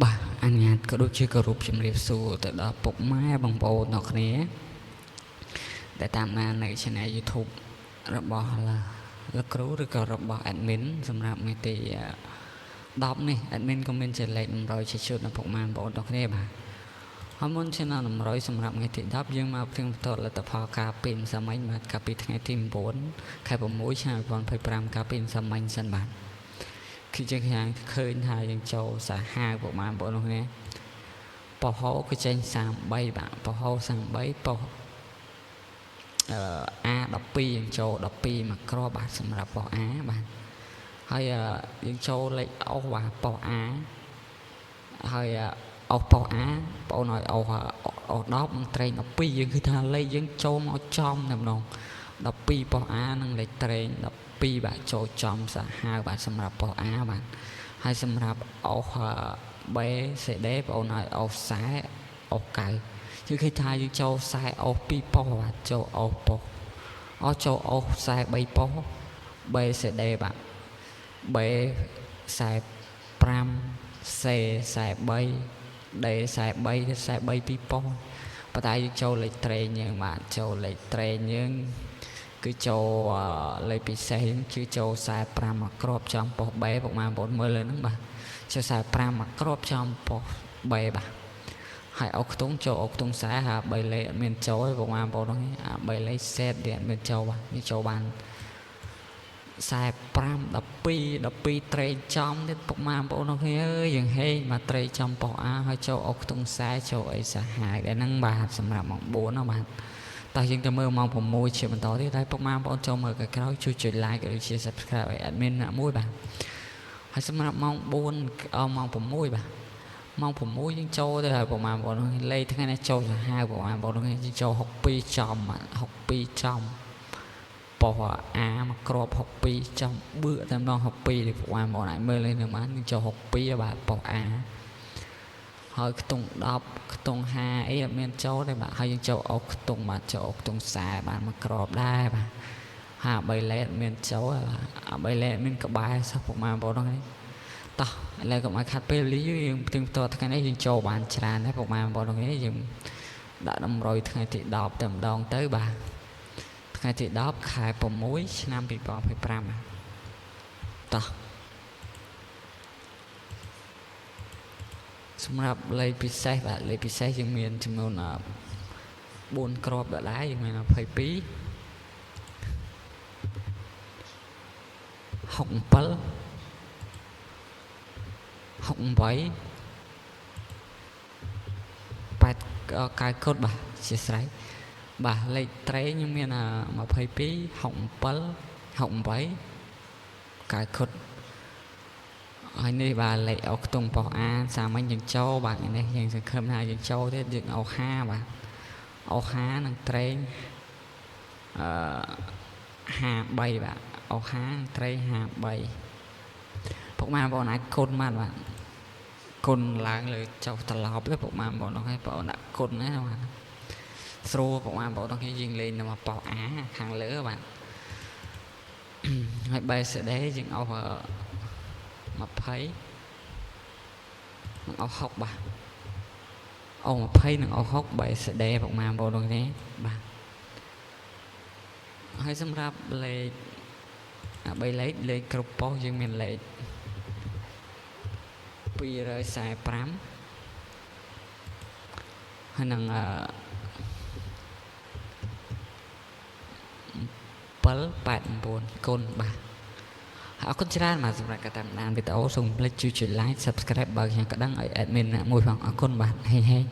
បាទអនុញ្ញាតក៏ដូចជាគោរពជំរាបសួរទៅដល់ពុកម៉ែបងប្អូនទាំងគ្នាដែលតាមដាននៅ Channel YouTube របស់លោកគ្រូឬក៏របស់ admin សម្រាប់ថ្ងៃទី10នេះ admin ក៏មានជាលេខតម្រុយជាជូនដល់ពុកម៉ែបងប្អូនទាំងគ្នាបាទហើយមុន Channel តម្រុយសម្រាប់ថ្ងៃទី10យើងមកផ្ទៀងផ្ទាត់លទ្ធផលការពីម្សិលមិញបាទកាលពីថ្ងៃទី9ខែ6ឆ្នាំ2025កាលពីម្សិលមិញសិនបាទគឺយើងឃើញថាយើងចូលសាហាវពុកម៉ែបងប្អូនទាំងគ្នាប៉ោះហោគឺចេញ33បាទប៉ោះហោ33ប៉ោះអឺ A12 យើងចូល12មកគ្រាប់បាទសម្រាប់ប៉ោះ A បាទហើយយើងចូលលេខអុសបាទប៉ោះ A ហើយអុសប៉ោះ A បងឲ្យអុសអុស10និងត្រេង12យើងគឺថាលេខយើងចូលមកចំតែម្ដង12ប៉ោះ A និងលេខត្រេង12បាទចូលចំសាហាវបាទសម្រាប់ប៉ោះ A បាទហើយសម្រាប់អុស B C D បងឲ្យអុស40អុស9យើងឃើញថាយើងចូល40អុស2ប៉ុស្បាទចូលអុសប៉ុស្អស់ចូលអុស43ប៉ុស្ B C D បាទ B 45 C 43 D 43 43 2ប៉ុស្ប៉ុន្តែយើងចូលលេខត្រេងយើងបាទចូលលេខត្រេងយើងគឺចូលលេខពិសេសយើងគឺចូល45មកគ្រាប់ចំប៉ុស្ B ពុកម៉ែបងប្អូនមើលលើហ្នឹងបាទចូល45មកគ្រាប់ចំប៉ុស្ B បាទហើយអុកខ្ទង់ចូលអុកខ្ទង់40ហា3លេខអត់មានចូលទេពុកម៉ែបងប្អូនហ្នឹងអា3លេខសេតវាអត់មានចូលបាទនេះចូលបាន45 12 12ត្រេកចំទៀតពុកម៉ែបងប្អូនគ្នាអើយយើងហេងមកត្រេកចំប៉ុស្អាហើយចូលអុកខ្ទង់40ចូលអីសាហាវដែរហ្នឹងបាទសម្រាប់ម៉ោង4ណាបាទតោះយើងទៅមើលម៉ោង6ជាបន្តទៀតហើយពុកម៉ែបងប្អូនចូលមើលក្រោយជួយចុច like ឬជា subscribe ឲ្យ admin ណាមួយបាទហើយសម្រាប់ម៉ោង4ម៉ោង6បាទម៉ោង6យើងចូលទៅហើយពុកម៉ែបងប្អូនលេខថ្ងៃនេះចូលសាហាវពុកម៉ែបងប្អូនយើងចូល62ចំ62ចំប៉ុស្អាមកគ្រាប់62ចំបឿតែម្ដង62នេះពុកម៉ែបងប្អូនអាចមើលលេខនឹងបានយើងចូល62បាទប៉ុស្អាហើយខ្ទង់10ខ្ទង់5អីអត់មានចូលទេបាទហើយយើងចូលអុកខ្ទង់បាទចូលអុកខ្ទង់40បាទមកគ្រាប់ដែរបាទ53លេខមានចូលបាទ3លេខមានក្បែរសោះពុកម៉ែបងប្អូនហ្នឹងតោះឥឡូវកុំឲ្យខាត់ពេលលីយើងផ្ទៀងផ្ទាត់ថ្ងៃនេះយើងចូលបានច្រើនដែរពុកម៉ែបងប្អូននេះយើងដាក់តម្រុយថ្ងៃទី10តែម្ដងទៅបាទថ្ងៃទី10ខែ6ឆ្នាំ2025តោះសម្រាប់លេខពិសេសបាទលេខពិសេសយើងមានចំនួន4គ្រាប់ដដែលយើងមាន22 67 68 8កៅកុដបាទជាស្រ័យបាទលេខត្រេខ្ញុំមាន22 67 68កៅកុដហើយនេះបាទលេខអុកខ្ទង់ប៉ុស្អាសាមញ្ញយើងចូលបាទនេះយើងសង្ឃឹមថាយើងចូលទៀតយើងអុ5បាទអុ5និងត្រេងអឺ53បាទអុ5និងត្រេង53ពុកម៉ែបងប្អូនអាចគុណបានបាទគុណឡើងលើចុះត្រឡប់ទៅពុកម៉ែបងប្អូនហ្នឹងបងប្អូនដាក់គុណណាបាទស្រួលពុកម៉ែបងប្អូនហ្នឹងយើងលេងនៅមកប៉ោះអាខាងលើបាទហើយ BCD យើងអស់20និងអស់60បាទអស់20និងអស់60 BCD ពុកម៉ែបងប្អូនហ្នឹងបាទហើយសម្រាប់លេខអា3លេខលេខគ្រប់ប៉ុស្តិ៍យើងមានលេខ245ហើយនឹងអឺ789គុណបាទអរគុណច្រើនបាទសម្រាប់ការតាមដានវីដេអូសូមភ្លេចជួយចុច like subscribe បើខ្ញុំក៏ដឹងឲ្យ admin មួយផងអរគុណបាទហេហេ។